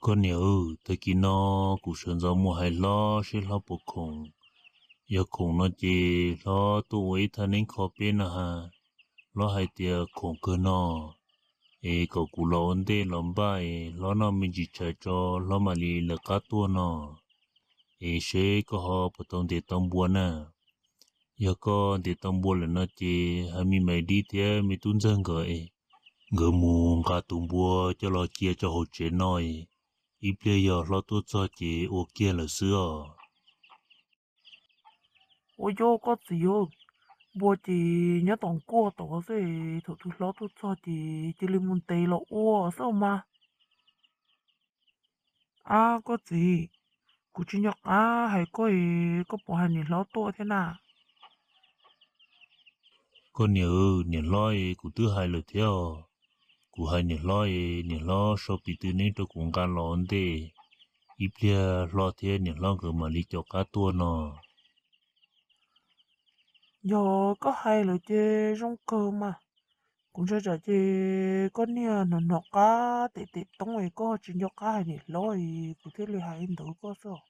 Koj niam, tag kis no kuv sawv ntxov mus hais hlob seb hlob puas khoom. Yog khoom no ces hlob tuaj ua ib thaj neeb kho peb no ha. Hlob hais tias khoom kawg no, es kom kuv los ua ntej los npaj es hlob noj me ntsis tshais tso hlob mam li lawv qab tuaj no. Es seb koj ho puas tau ntes tau npua na. Yog koj ntes tau npua lawm no ces hais me maiv dib thiab me tub ntxawg nkawd es nkawd mus nqa tus npua coj los cia rau hauv tsev no es ib pliag yog hlob tuaj txog ces ua kiag lawm xwb os. Ua yog koj txiv, npua ces nyob tom nkuaj tod xwb, thaum tus hlob tuaj txog ces cia li mus ntes los ua xwb mas. Ab koj txiv, kuv tsis nco qab hais koj, koj puas hais niam hlob tuaj thiab na? Koj niam, niam hlob es kuv twb hais lawm thiab os. Kuv hais niam hlob es niam hlob sau piv tw neb rau kuv nqa los ua ntej, ib pliag hlob thiab niam hlob nkawd mam li caum qab tuaj no. Yog koj hais lawm ces zoo kawg mas. Kuv ntshai tsam ces koj niag hnov hnov qab tes tes toob es koj tsis nco qab hais niam hlob es kuv thiaj li hais li ntawd koj xwb.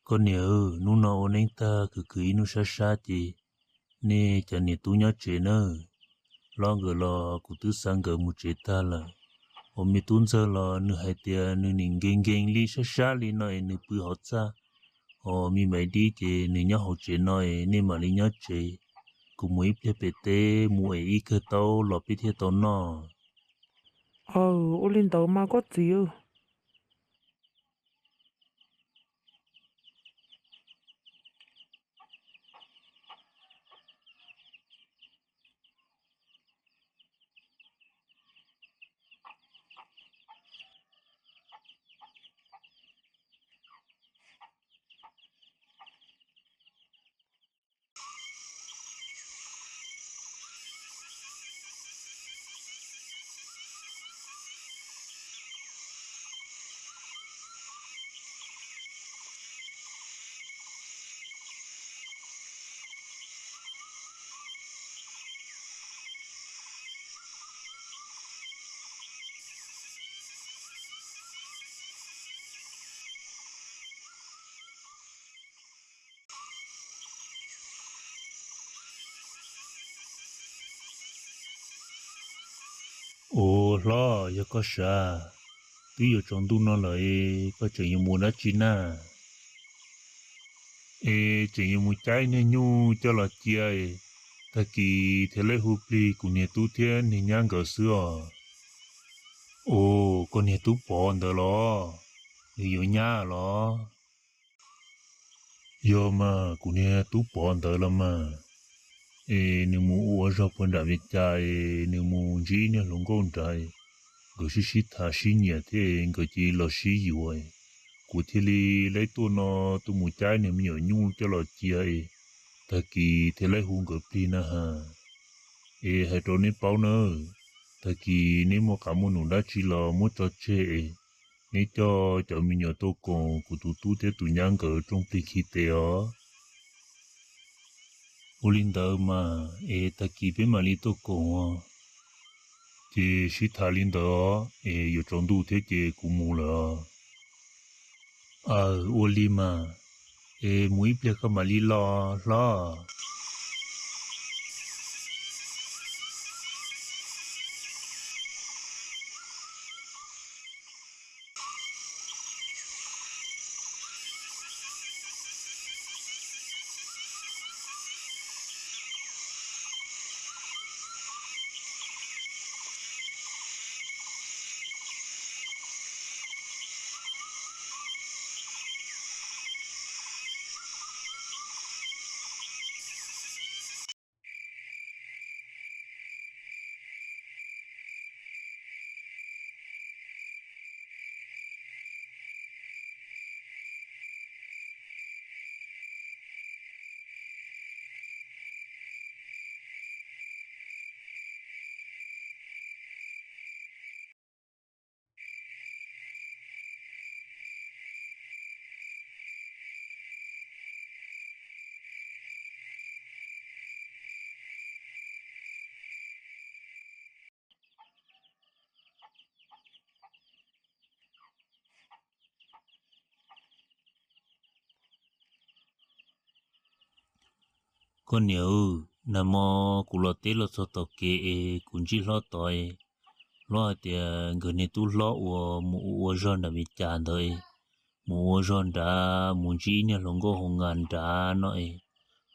Koj niam, hnub no ua neeb tag khwv khwv ib hnub sab sab ces nej cov niam tub nyob tsev nawb. Hlob nkawd los kuv twb xa nkawd mus tsev tag lawm. Hos me tub ntxawg los nws hais tias nws nim nkees nkees li sab sab li no es nws pw hauv txaj, hos me maiv dib ces nws nyob hauv tsev no es nej mam li nyob tsev, kuv mus ib pliag pem teb mus es ib kawg taub los peb thiaj tau noj. Aw, ua li ntawd mas koj txiv. Ua hlob, yog koj sav, twb yuav tsaus ntuj no lawm, koj tseem yuav mus dab tsi na? Es tseem yuav mus caij niag nyuj coj los cia, tag kis thiaj li hu plig kuv niag tub thiab niag nyab nkawd xwb os. Ua, koj niag tub Pov ntawd los? Nws yuav nyab los? Yog mas, kuv niag tub Pov ntawd los mas, es nws mus ua zog puag nram Vias Cas es nws mus ntsib niag hluas nkauj nrad, nkawd sib sib tham sib nyiam thiab nkawd cia li los sib yuav. Kuv thiaj li lab tuaj no tuaj mus caij niag me nyuam nyuj coj los cia es tag kis thiaj li hu nkawd plig na has. Es hais rau neb paub nawb, tag kis neb muaj qab muaj num dab tsi los muab tso tseg es neb coj cov me nyuam tuaj koom kuv tus tub thiab tus nyab nkawd rooj plig khi tes os. Ua li ntawd mas es tag kis peb mam li tuaj koom. Ces sib tham li ntawd os, es yuav tsaus ntuj thiab ces kuv mus lawm. Aw, ua li mas, es mus ib pliag koj mam li los hlob. Koj niam, nag hmo kuv los teb los txog tom kev es kuv ntsib hlob tod, hlob hais tias nkawd niag tub hlob uas mus ua zog nram Vias Cas ntawd, mus ua zog nrad mus ntsib niag hluas nkauj hoo ngas nrad no es,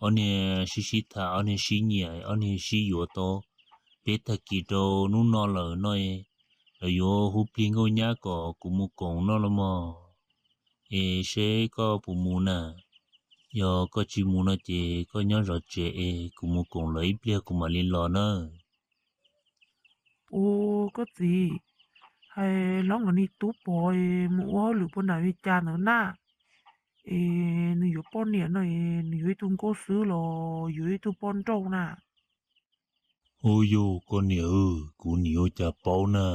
ob niag sib sib tham, ob niag sib nyiam, ob niag sib yuav tau peb tag kis rau hnub no lawm no es, lawv yuav hu plig nkauj nyab kom kuv mus koom no los mog. Es seb koj puas mus na? Yog koj tsis mus no ces koj nyob zov tsev es kuv mus koom lawv ib pliag kuv mam li los nawb. Ua, koj txiv, hais hlob nkawd niag tub Pov mus ua hauj lwm puag nram Vias Cas ntawd na, es nws yuav poj niam no es nws yuav ib tug nkauj xwb los yuav ib tug poj nrauj na. Ua, yog koj niam, kuv nim ua cas paub na,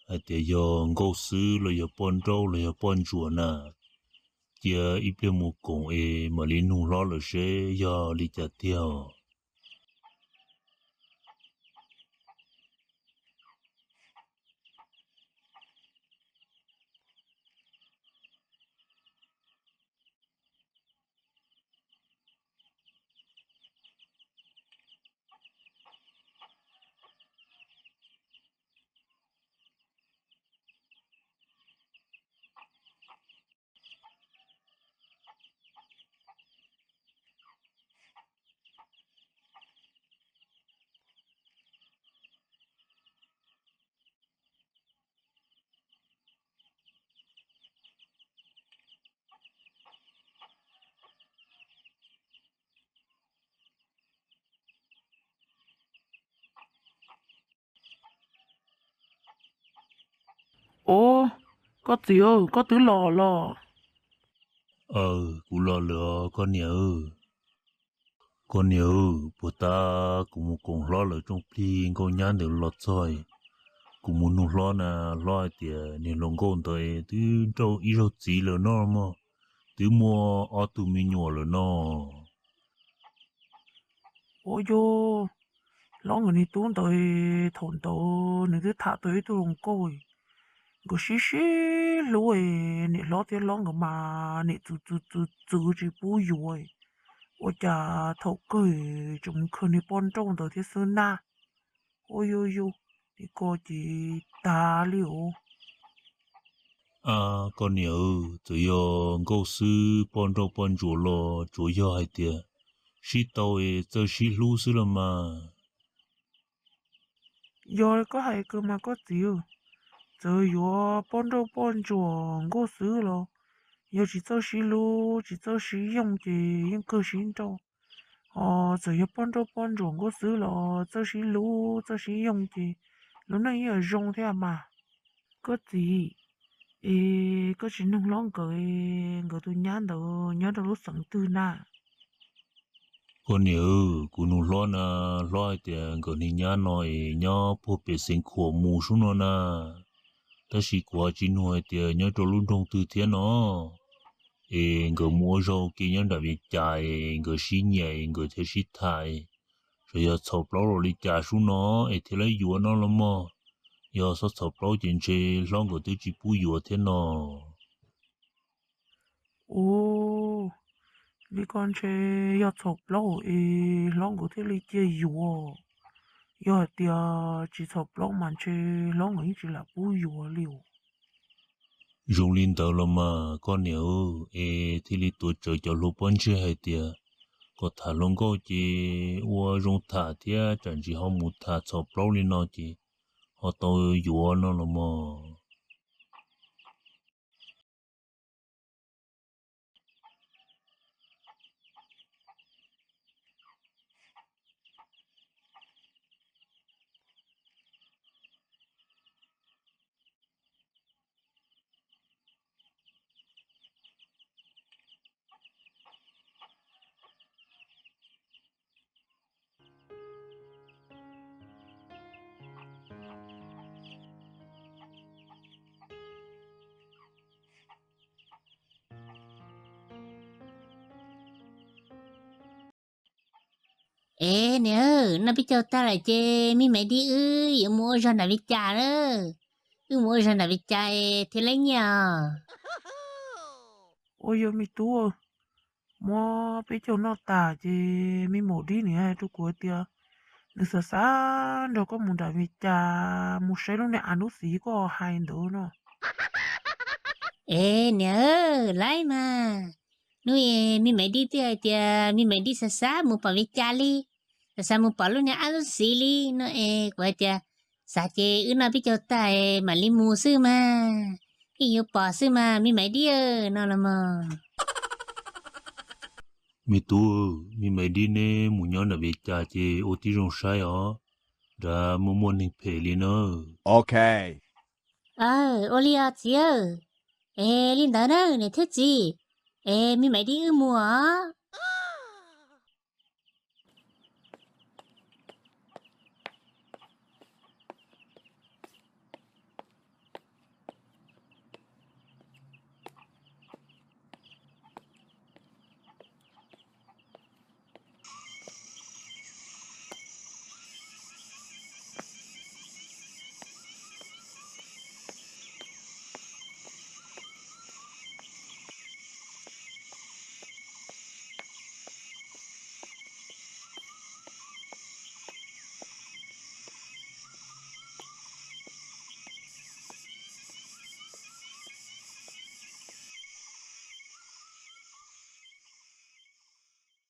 hais tias yog nkauj xwb los yog poj nrauj los yog poj ntsuam na. Cia ib pliag mus koom es mam li nug hlob lawv seb yog li cas tiag. Ob, koj txiv, koj twb los los? Aw, kuv los lawm os koj niam. Koj niam, puag ta kuv mus koom hlob lawv rooj plig nkauj nyab ntawd los txog, kuv mus nug hlob na, hlob hais tias niag hluas nkauj ntawd twb nrauj ib zaug txiv lawm no mog, twb muaj ob tug me nyuam lawm no. Ua yog, hlob nkawd niag tub ntawd thaum ntawd nws twb tham tau ib tug hluas nkauj, nkawd sib sib hlub, niam hlob thiab hlob nkawd mas niam txwv txwv txwv txwv tsis pub yuav, ua cas thaum kawg tseem mus khaws niag poj nrauj ntawd thiab xwb na. Ua yog yog, niag ko ces tag li os. A, koj niam, txawm yog nkauj xwb poj nrauj poj ntsuam los tsuas yog hais tias sib tau es txawj sib hlub xwb los mas. Yog li koj hais kawg mas koj txiv, txawm yuav poj nrauj poj ntsuam nkauj xwb los yog tsis txawj sib hlub tsis txawj sib yooj ces yeej kawg sib nrauj. Ho txawm yog poj nrauj poj ntsuam nkauj xwb los txawj sib hlub txawj sib yooj ces lub neej yeej yuav zoo thiab mas. Koj txiv, es koj tsis nug hlob nkawd, nkawd tus nyab ntawd nyob rau lub xeev twg na? Koj niam, kuv nug hlob na, hlob hais tias nkawd niag nyab no es nyob puag pem xeev Khuam mus sub no na, tab sis kuv ho tsis nug hais tias nyob rau lub nroog twg thiab no. Es nkawd mus ua zog ua ke nyob nram Vias Cas es nkawd sib nyiam es nkawd thiaj sib tham, tsuas yog txhaum plaub los li cas sub no es thiaj li yuav no los mog. Yog txhob txhaum plaub ces ntshe hlob nkawd twb tsis pub yuav thiab no. Ub, li ko ntshe yog txhaum plaub es hlob nkawd thiaj li cia yuav. Yog hais tias tsis txhaum plaub mas ntshe hlob nkawd yeej tsis lam pub yuav li os. Zoo li ntawd los mas koj niam, es thiaj li tuav tsawv cov hluas pob ntseg hais tias kom tham hluas nkauj ces ua zoo tham thiab tsam ntsis ho mus tham txhaum plaub li no ces ho tau yuav no los mas. Es niam, noj peb caug tag lawm ces me Maiv Dib wb yuav mus ua zog nram Vias Cas lawm. Wb mus ua zog nram Vias Cas thiaj li nyiaj os. Ua yog me tub, muab peb caug noj tas ces me Maiv Dib nws hais rau kuv tias nws xav xav nrog koj mus nram Vias Cas mus saib lub niag av lub xiv koj hais ntawd no. Es niam, laib mas, hnub es me Maiv Dib twb hais tias me Maiv Dib xav xav mus pom Vias Cas li, xav xav mus pom lub niag av lub xiv li no es kuv hais tias xav ces wb noj peb caug tag mam li mus xwb mas, yeej yuav pom xwb mas me Maiv Dib no los mas. Me tub, me Maiv Dib neb mus nyob nram Vias Cas ces ua tib zoo saib os, nrad muaj muaj neeg phem li na. Aw, ua li os txiv. Es li ntawd na niam thiab txiv, es me Maiv Dib wb mus os.